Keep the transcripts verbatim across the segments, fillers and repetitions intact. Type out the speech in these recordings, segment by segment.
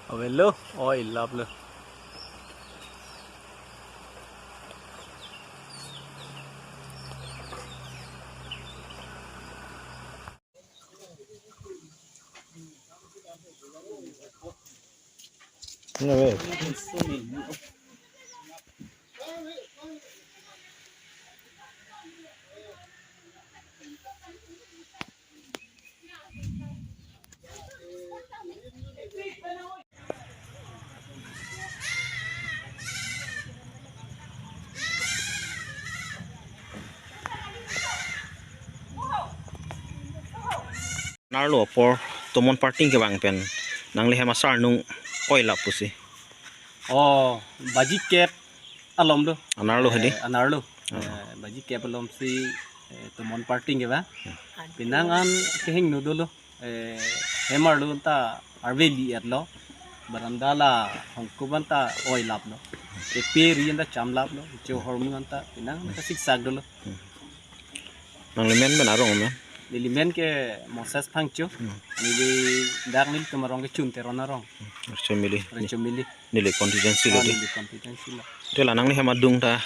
Avelo, oi laplo. Anerlo apor tomon parting kevang pen nangli hem asar nung oi lap pusi. Oh, baji kep alom do. Anerlo hedi? Eh, anerlo. Oh. Eh, baji kep alom si, eh, tomon parting kevang. Hmm. Penang an kehingno dolo. Eh, hem arlo ta arve li-etlo. Baranda la hongkup an ta oi laplo. Epe ri an ta cham laplo. Cho hormu an ta penang ta siksak dolo. Hmm. Nangli men pen arong amen? Neli men ke Moses Phangcho. Hmm. Neli dak nelitum arong ke Chun Teron arong. Recho Mili. Recho Mili. Neli constituency lo. Oh, dei. Neli constituency lo. Te la nangli hem adung ta?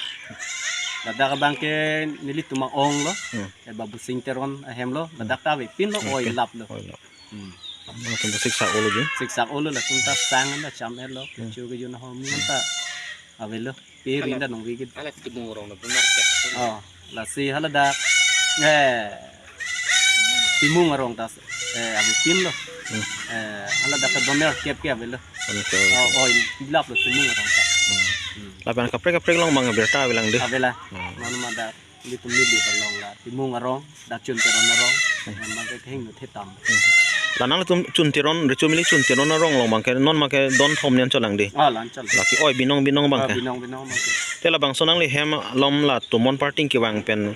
Ladak abang ke nelitum a-ong lo. Hmm. Eh, Babu Sing Teron ahem lo. Ladak ta avepin lo, hmm, oi laplo. Oi lap. Hmm. Latum ta siksak olo dei? Siksak olo, latum ta sang an ta cham-etlo. Hmm. Kecho kejun ahormu an ta avelo. Pe ri an ta nong vekit. Hala Timung arong na benar ke. Oh, lasi haladak, eh, Timung arong ta, eh, avepin lo. Hmm. Eh, haladak ta doner kep ke avelo. Doner kep. Oh, oi laplo Timung arong ta. Hmm. Hmm. Lapen kaprek kaprek along abang abirta avelang dei? Avela. Hmm. Non ma dak nelitum neli along la Timung arong, dak Chun Teron arong, hmm, non abang ke kehingno thetam. Hmm. La nangtum Chun Teron, Recho Mili Chun Teron arong along abang ke non abang ke don thom ni an cholang dei? Ah, la-an cholang. La ke-oi binong binong abang ke? Ah, binong binong abang ke. Te labangso nangli hem alom la tomon parting kevang pen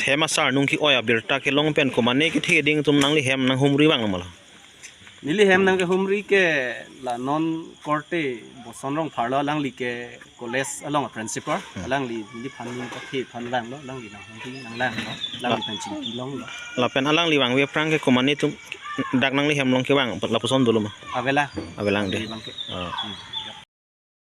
hem asar nung ke-oi abirta kelong pen komane kethe ding atum nangli hem nanghumri vanglo ma la? Neli hem nangkehumri ke la non korte Boson Rongphar lo, alangli ke college along principal, hmm, alangli neliphan ning kathe aphan vanglo, alangli nanghumri nanglanglo, alangli, ah, pen chingki longlo. Lapen alangli vangve aphrang ke komane atum dak nangli hem along kevang lapuson dolo ma? Avela. Avelang dei. Alangli abang ke. Ah. Hmm.